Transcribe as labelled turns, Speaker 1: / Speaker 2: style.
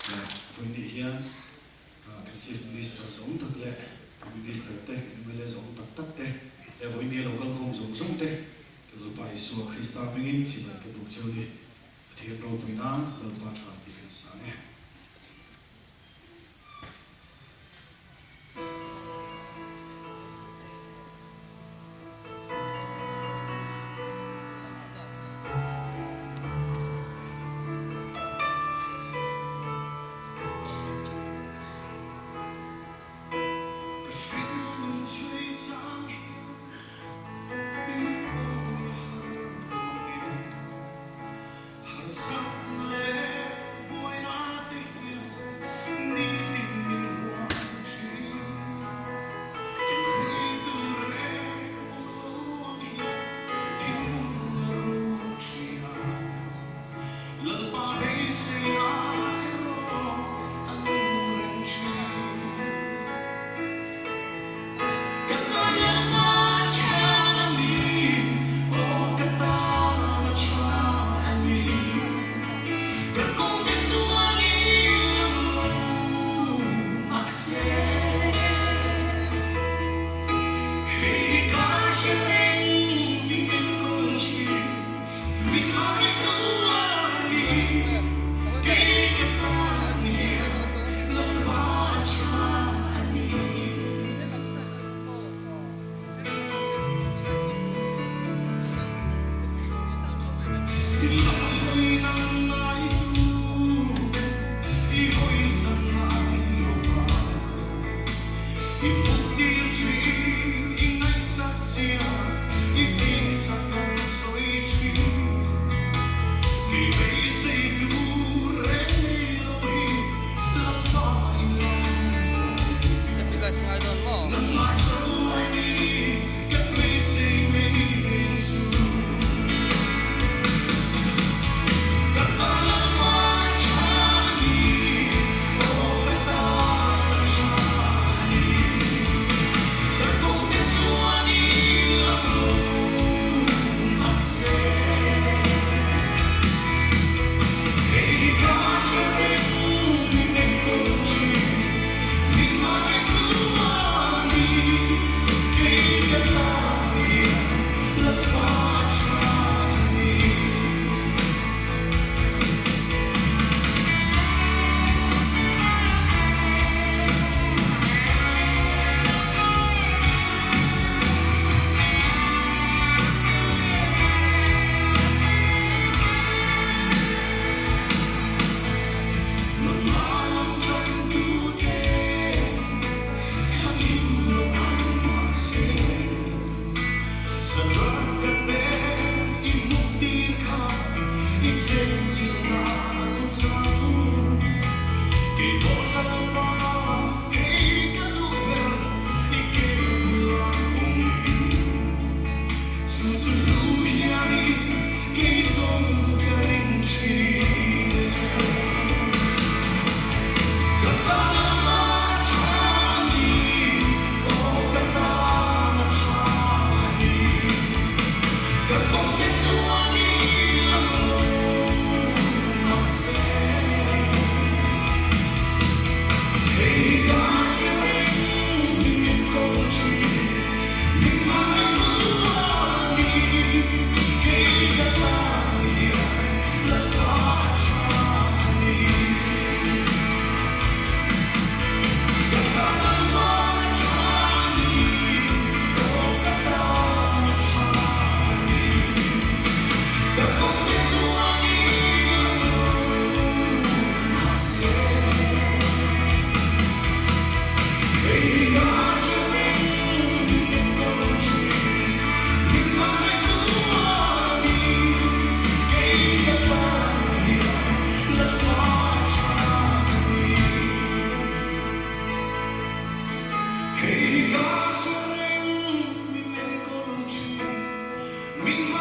Speaker 1: Leh vawiin hian kan Chief Minister zawng tak leh kan Minister te, kan mla zawng tak tak te leh vawiin lo kalkhawm zawng zawng te Lalpa Isua Krista hmingin chibai ka buk cheu ni. Pathian ropui nan Lalpa tha tih kan sang e. Ka hringnun chhui chang hian lungawi a har mang e. Harsatna leh buaina te hian nitin min huam thin. Ṭanpui tur reng awm lo ang hian thinlung a run thin a. Lalpa beiseina erawh a nung reng thin. Ka tan Lalpa tha a ni, aw ka tan a tha a ni. Ka kawng te tluang i lam lo mahse, hei hi ka hre reng min enkawl thin, min hmangaihtu a ni. Kei ka tan hian Lalpa tha a ni. I lam hawi nan ngai tu i hawi san ngai lo va, i mut tir thin, i ngaihsak chia, i tihsak an sawi thin. Kei beisei tur reng nei lo hi Lalpa i lam pawh Nangmah chawi ni kan beisei ngei reng chu. Ka tan Lalpa tha ni, aw ka tan a tha ni. Ka kawngte tluan i lam lo mahse. Hei ka hre reng min enkawl thin, min hmangaihtu a ni. Kei ka tan hian Lalpa tha a ni. Nangmah lam tantu te chhan lo ang mahse, Sadrak ka te i hmuh tir kha i chenchilh dan an chang. Keipawh Lalpa hei ka duh ber i ke bula awm hi. Chu chu hlu hianin kei zawng ka ring thin e. Ka tan a tha ni, aw ka tan a tha ni. Ka kawngte tluangin lang lo mahse. Hei ka hre reng min enkawl thin, min hmangaihtu a ni. Kei ka tan hian Lalpa a tha a ni. Ka tan Lalpa a tha a ni, aw ka tan a tha a ni. Ka kawngte tluangin lang lo mahse, hei ka hre reng min enkawl thin, min hmangaihtu a ni. Kei ka tan hian Lalpa tha a ni. Hei ka hre reng min enkawl thin, min hmangaihtu.